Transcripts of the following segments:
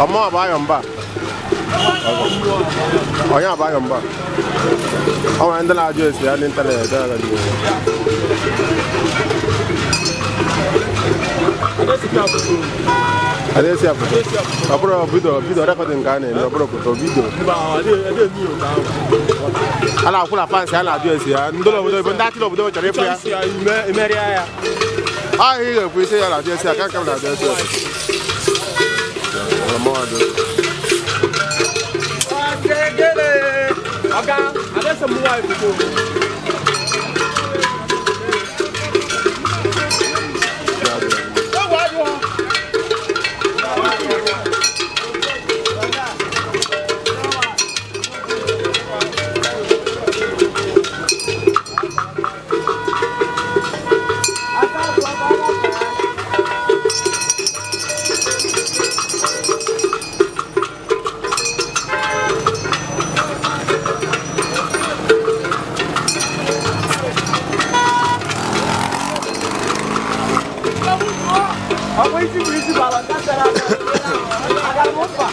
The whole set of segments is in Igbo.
Ọmụ bụ ayọmba. Onye bụ ayọmba. Ọ nwere ndị na-ajụ esi ya n'ịntanetị ya ga-ajụ ya. Adesi ya foto. Ọ bụrụ video, video recording ka a na-eme, ọ bụrụ foto, video. A na-akwụ na fans a na-ajụ esi ya. Ndị obodo oyibo, ndị achịrị obodo chọrọ ịfụ ya. Ahụ ị ga-ekwu isi ya na-ajụ esi ya, ka nke m na-ajụ esi ya. Ọ̀gá, adẹ́sẹ̀ mú wa ìfòtò. Ọkwa isi bụ isi bụ ala nta tara aka. Agara m mba.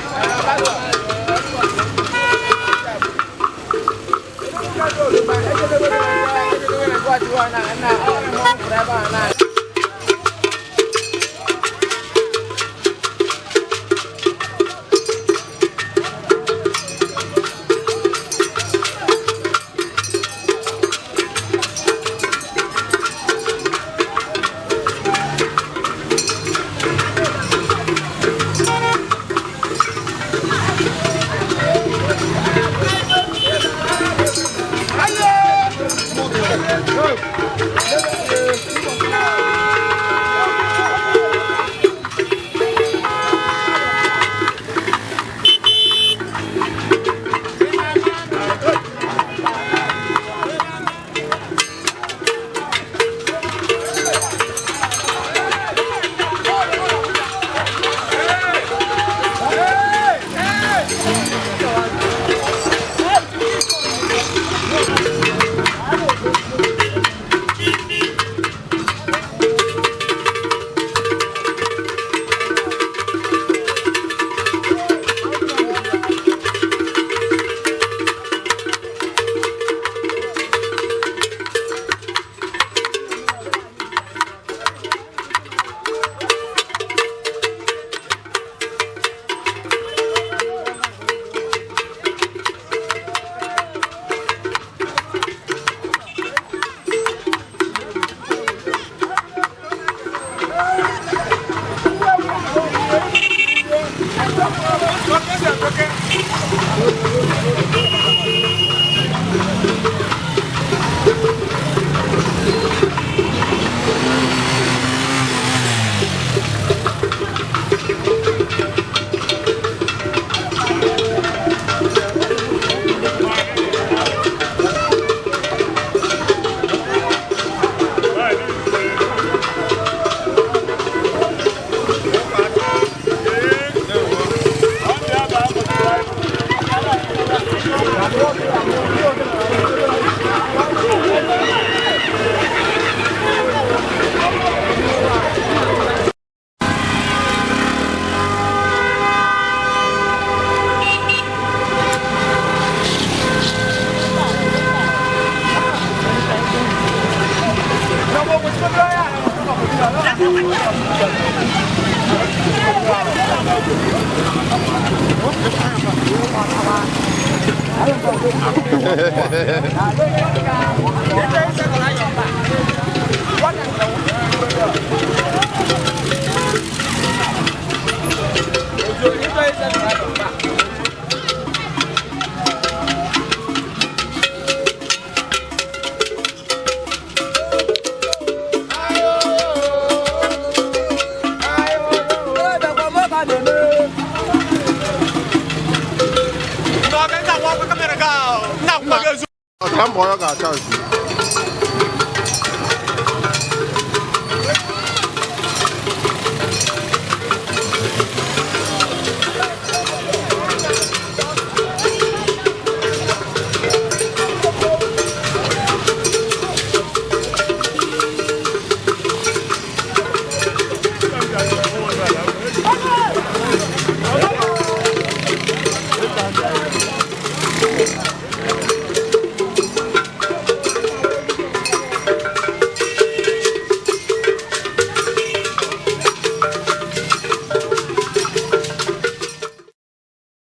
Ka mbọ ya ga-acha nsi.